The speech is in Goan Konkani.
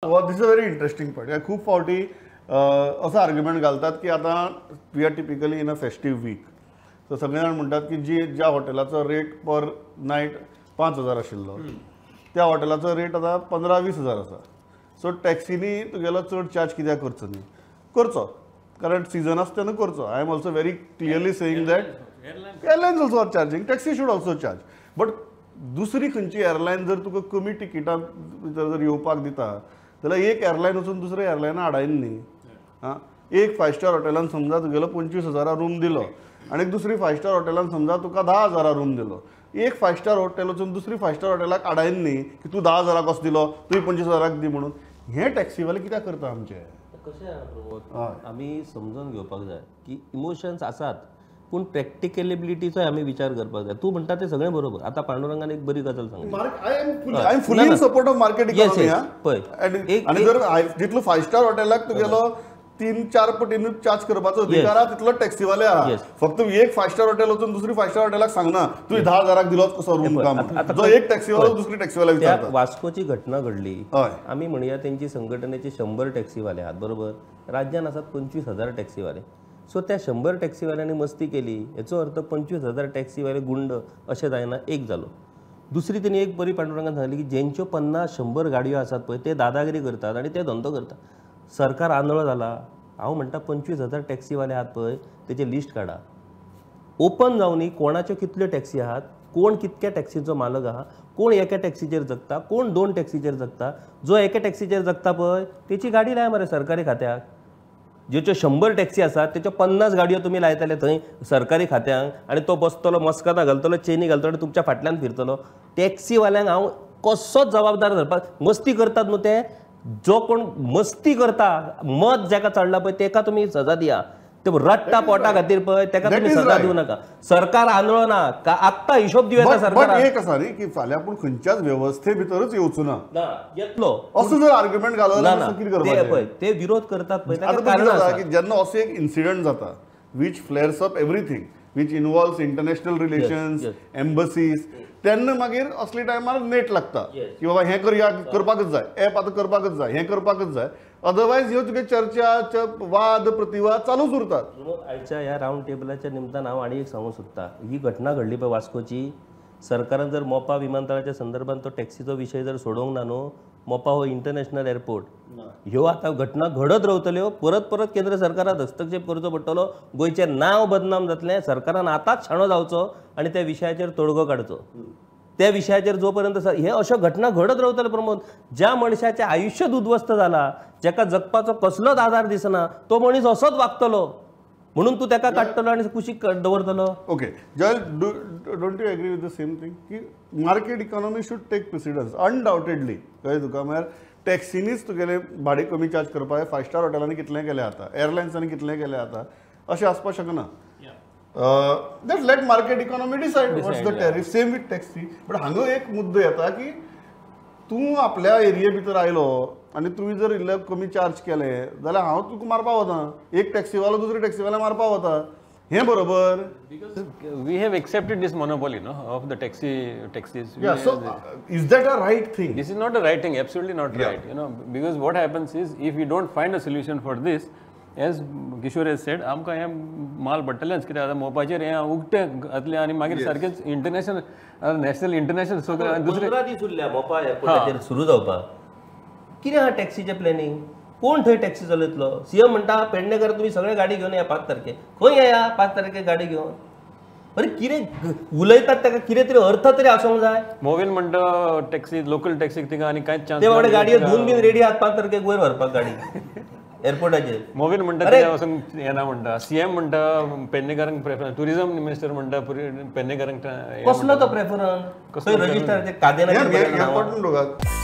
This is a very interesting point. खूब फावटी असो आर्ग्युमेंट घालतात की आतां we are typically in a festive week, so सगळे जाण म्हणटात की जी ज्या हॉटेलाचो रेट पर नायट 5,000 आशिल्लो त्या हॉटेलाचो रेट आतां 15-20 हजार आसा. सो टॅक्सीनी तुगेलो चड चार्ज कित्याक करचो न्ही, करचो, कारण सिजन आसता तेन्ना करचो. I am also very clearly saying that airlines also are charging, taxi should also charge. But दुसरी खंयची एअरलायन जर तुका कमी तिकिटां भितर जर येवपाक दिता जाल्यार एक एअरलायन वचून दुसरे एअरलायना आडायन न्ही. आं, एक फायव स्टार हॉटेलान समजा तुगेलो 25,000 रूम दिलो आनी दुसरी फायव स्टार हॉटेलान समजा तुका 10,000 रूम दिलो, एक फायव स्टार हॉटेल वचून दुसरी फायव स्टार हॉटेलाक आडायन न्ही की तूं 10,000 कसो दिलो, तुवें 25,000 दी म्हणून. हें टॅक्सीवाले कित्याक करता आमचे? कशें आहा प्रमोद, आमी समजून घेवपाक जाय की इमोशन्स आसात पूण प्रॅक्टिकेबिलिटीचोय आमी विचार करपाक जाय. तूं म्हणटा तें सगळें बरोबर. आतां पांडुरंगान एक बरी गजाल सांगली, I am fully in support of market economy. पळय, आनी जर जितलो फायव स्टार हॉटेलाक तुगेलो 3-4 पटीन चार्ज करपाचो अधिकार आहा तितलो टॅक्सीवाले आहा. फक्त एक फायव स्टार हॉटेल वचून दुसरी फायव स्टार हॉटेलाक सांगना तुवें 10,000 दिलोच कसो रूम काम, जो एक टॅक्सीवालो दुसरी टॅक्सीवाल्याक विचारता. वास्कोची घटना घडली, आमी म्हणया तेंची संघटनेचे 100 टॅक्सीवाले आहात, बरोबर, राज्यान आसात 25,000 टॅक्सीवाले. सो त्या 100 टॅक्सीवाल्यांनी मस्ती केली हेचो अर्थ 25,000 टॅक्सीवाले गुंड अशें जायना, एक जालो. दुसरी तेणी एक बरी पांडुरंगान सांगली की जेंच्यो 50-100 गाडयो आसात पळय ते दादागिरी करतात आनी ते धंदो करतात. सरकार आंधळो जाला. हांव म्हणटा 25,000 टॅक्सीवाले आहात पळय तेचें लिस्ट काडा, ओपन जावनी कोणाच्यो कितल्यो टॅक्सी आहात, कोण कितक्या टॅक्सीचो मालक आहा, कोण एका टॅक्सीचेर जगता, कोण 2 टॅक्सीचेर जगता. जो एका टॅक्सीचेर जगता पळय तेची गाडी लाय मरे सरकारी खात्याक. ज्योच्यो 100 टॅक्सी आसात तेच्यो 50 गाडयो तुमी लायतले थंय सरकारी खात्यांक आनी तो बसतलो, मस्कतां घालतलो, चेनी घालतलो आनी तुमच्या फाटल्यान फिरतलो. टॅक्सीवाल्यांक हांव कसोच जबाबदार धरपाक, मस्ती करतात न्हू ते, जो कोण मस्ती करता मत जाका चडला पळय तेका तुमी सजा दिया, ते रडटा पोटा खातीर पळय तेका तुमी सजा दिवं नाका. सरकार आंदोलन ना का आत्ता हिशोब दिवं येता सरकार. एक आसा न्ही की फाल्यां आपूण खंयच्याच वेवस्थे भितरूच येवचो ना येतलो असो जर आर्ग्युमेंट घालो जाल्यार कितें करपाचें? पळय ते विरोध करतात पळय. आतां की जेन्ना असो एक इन्सिडंट जाता which flares up everything, which involves international relations, embassies, तेन्ना मागीर असले टायमार नेट लागता की बाबा हें करया, करपाकच जाय, एप आतां करपाकच जाय, हें करपाकच जाय, अदरवायज ह्यो तुगे चर्चा, वाद प्रतिवाद चालूच उरतात. आयच्या ह्या रावंड टेबलाच्या निमतान हांव आनी एक सांगूंक सोदता, ही घटना घडली पळय वास्कोची, सरकारान जर मोपा विमानतळाच्या संदर्भात तो टॅक्सीचो विशय जर सोडोवंक ना न्हू, मोपा हो इंटरनॅशनल एअरपोर्ट, ह्यो आतां घटना घडत रावतल्यो, परत परत केंद्र सरकाराक हस्तक्षेप करचो पडटलो, गोंयचें नांव बदनाम जातलें. सरकारान आतांच शाणो जावचो आनी त्या विशयाचेर तोडगो काडचो. त्या विशयाचेर जो पर्यंत हे अश्यो घटना घडत रावतले प्रमोद, ज्या मनशाचें आयुश्यच उद्ध्वस्त जाला, जाका जगपाचो कसलोच आधार दिसना, तो मनीस असोच वागतलो म्हणून तूं ताका काडटलो आनी कुशीक दवरतलो. Okay Joel, don't you agree with the same thing की market economy should take precedence undoubtedly? कळ्ळें तुका? म्हळ्यार टॅक्सीनीच तुगेलें भाडें कमी चार्ज करपाक, फायव स्टार हॉटेलांनी कितलें केलें आतां, एअरलायन्सांनी कितलें केलें आतां, अशें आसपाक शकना. That let market economy decide what's the tariff, same with taxi. But हांगा एक मुद्दो येता की तूं आपल्या एरिये भितर आयलो आनी तुवें जर इल्लें कमी चार्ज केलें जाल्यार हांव तुका मारपाक वता, एक टॅक्सीवालो दुसरे टॅक्सीवाल्या मारपाक वता, हें बरोबर? Because we have accepted this monopoly, no, of the taxis. Yeah, so is that a right thing? This is not a right thing, absolutely not right, you know, because what happens is if you don't find a solution for this, as Kishore has said, आमकां हें माल पडटलेंच, कित्याक आतां मोपाचेर हें उक्तें घातलें आनी मागीर सारकेंच इंटरनॅशनल, नॅशनल इंटरनॅशनल सगळें दुसरें 15 दीस उरल्या मोपा एअरपोर्टाचेर सुरू जावपाक. कितें आहा टॅक्सीचें प्लॅनिंग? कोण थंय टॅक्सी चलयतलो? सीएम म्हणटा पेडणेकर तुमी सगळे गाडी घेवन या 5 तारखेक, खंय येया 5 तारखेक गाडी घेवन? अरे कितें उलयतात ताका कितें तरी अर्थ तरी आसूंक जाय. मोविन म्हणटा टॅक्सी, लोकल टॅक्सीक तिका आनी कांयच चान्स ते बाबडे गाडयो धुवन बीन रेडी आहात 5 तारखेक वयर व्हरपाक गाडी एअरपोर्टाचेर. मोविन म्हणटा ते वचूंक येना म्हणटा, सीएम म्हणटा पेडणेकरांक प्रेफरन्स, टुरिझम मिनिस्टर म्हणटा पेडणेकरांक कसलो तो प्रेफरन्स? रजिस्टराचेर कादेनाचेर.